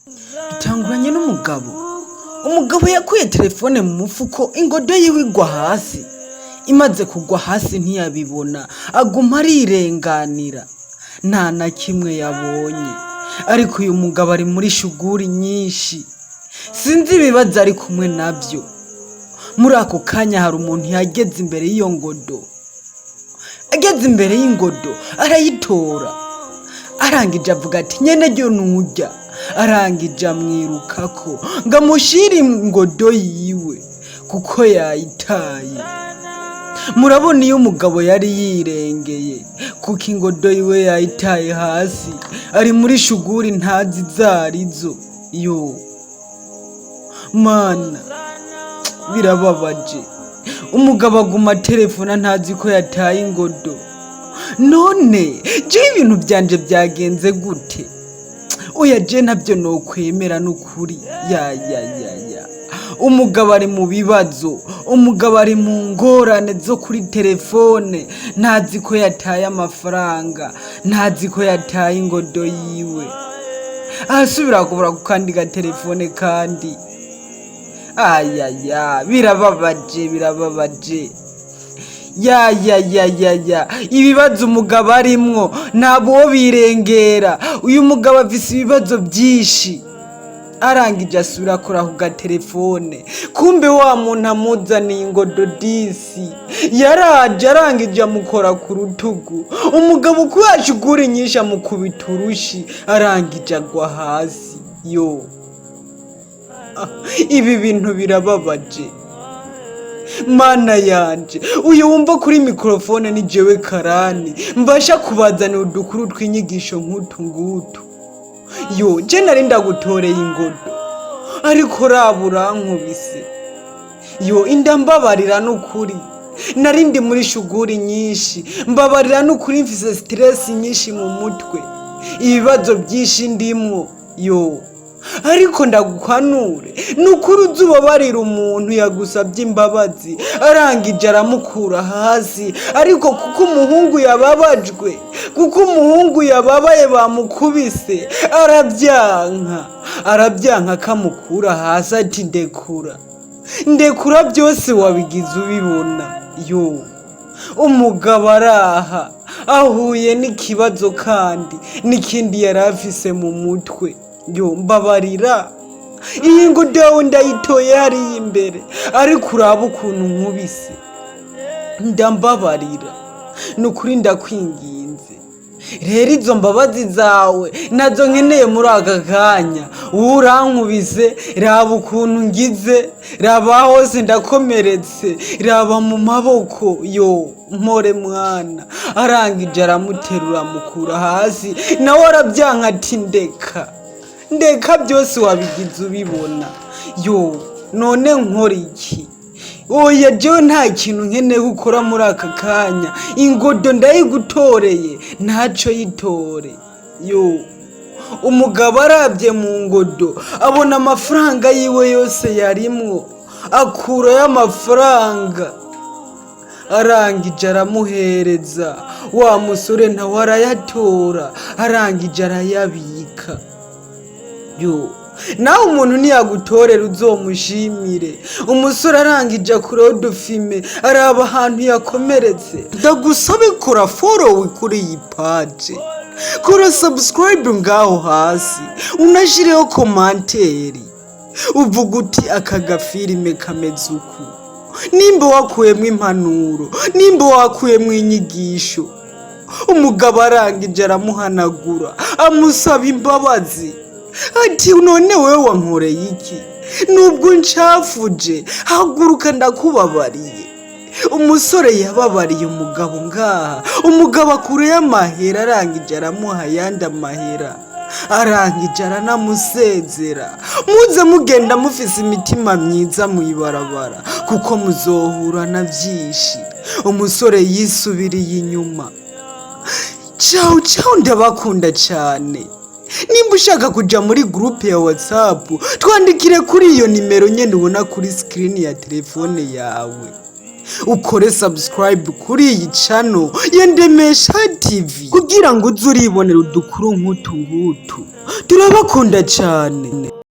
Dutanguranye n'umugabo. Umugabo yakuye telefone mu mufuko, ingodo yiwe igwa hasi. Imaze kugwa hasi ntiyabibona, aguma arirenganira, nta na kimwe yabonye. Ariko uyu mugabo ari muri shuguri nyinshi, sinzi ibibazo ari kumwe nabyo. Muri ako kanya hari umuntu yageze imbere y'iyo ngodo. Ageze imbere y'ingodo arayitora, arangije avuga ati: "Nyene ryo nujya." Arangije amwirukako ngo amushire ingodo yiwe kuko yayitaye. Murabona iyo umugabo yari yirengeye kuko ingodo yiwe yayitaye hasi, ari muri shuguri ntazi izarizo. Yo Mana, birababaje! Umugabo aguma telefona, ntazi ko yataye ingodo. None jewe ibintu byanje byagenze gute? Oya, je ntabyo nokwemera n'ukuri. Ya ya ya ya, umugabo ari mu bibazo, umugabo ari mu ngorane zo kuri telefone, ntazi ko yataye amafaranga, ntazi ko yataye ingodo yiwe. Ahasubira kubura ku kandi gatelefone kandi. Ayaya, birababaje, birababaje! Ya ya ya ya ya, ibibazo umugabo arimwo ntabwo birengera. Uyu mugabo afise ibibazo byinshi. Arangije asubira akora ku gatelefone, kumbe wa muntu amuzaniye ingodo disi yaraje. Arangije amukora ku rutugu. Umugabo uko yashugura nyinshi amukubita urushi, arangije agwa hasi. Yo, ibi bintu birababaje, Mana yanje! Uyu wumva kuri mikorofone ni jewe Karani, mbasha kubazanira udukuru tw'inyigisho nk'utu ngutu. Yo, je nari ndagutoreye ingodo, ariko raba urankubise. Yo, inda, mbabarira n'ukuri, nari ndi muri shuguri nyinshi. Mbabarira n'ukuri, mfise stress nyinshi mu mutwe, ibibazo byinshi ndimwo. Yo, ariko ndaguhanure ni ukuri, uzi ubabarira umuntu yagusabye imbabazi. Arangije aramukura hasi, ariko kuko umuhungu yababajwe, kuko umuhungu yababaye bamukubise, arabyanka, arabyanka akamukura hasi, ati: "Ndekura, ndekura, byose wabigize ubibona." Yo, umugabo araha ahuye n'ikibazo kandi n'ikindi yari afise mu mutwe. Yo, mbabarira, iyi ngodo yawe ndayitoye hariya imbere, ariko uraba ukuntu nkubise. Ndambabarira ni ukuri, ndakwinginze. Rero izo mbabazi zawe nazo nkeneye muri aka kanya. Wowe urankubise, raba ukuntu ngize, raba hose ndakomeretse, raba mu maboko. Yo, mpore mwana. Arangije aramuterura, amukura hasi, nawe arabyanka ati: "Ndeka, ndeka, byose wabigize ubibona." Yo, none nkora iki? Oya, jewe nta kintu nkeneye gukora muri aka kanya, ingodo ndayigutoreye, ntaco yitore. Yo, umugabo arabye mu ngodo abona amafaranga yiwe yose yarimwo, akurayo amafaranga, arangije aramuhereza. Wa musore nawe arayatora, arangije arayabika. Yo, nawe umuntu ntiyagutorera uzomushimire. Umusore arangije akuraho udufime, araba ahantu yakomeretse. Ndagusabe kora follow kuri iyi page, kora subscribe ngaho hasi, unashireho commentaire, uvuga uti: "Aka gafilime kameze uku." Nimba wakuyemo impanuro, nimba wakuyemo inyigisho. Umugabo arangije aramuhanagura, amusaba imbabazi, ati: "None wewe wankoreye iki? Nubwo ncafuje, haguruka, ndakubabariye." Umusore yababariye umugabo ngaha. Umugabo akureyo amahera, arangije aramuha ayandi amahera, arangije aranamusezera. Muze mugenda mufise imitima myiza mw'ibarabara, kuko muzohura na byinshi. Umusore yisubiriye inyuma. Ciao ciao, ndabakunda cyane. Nimba ushaka kuja muri groupe ya WhatsApp, twandikire kuri iyo nimero nyene ubona kuri screen ya telefone yawe. Ukore subscribe kuri iyi channel ya Ndemesha TV kugira ngo uze uribonera udukuru nk'utu ngutu. Turabakunda cyane.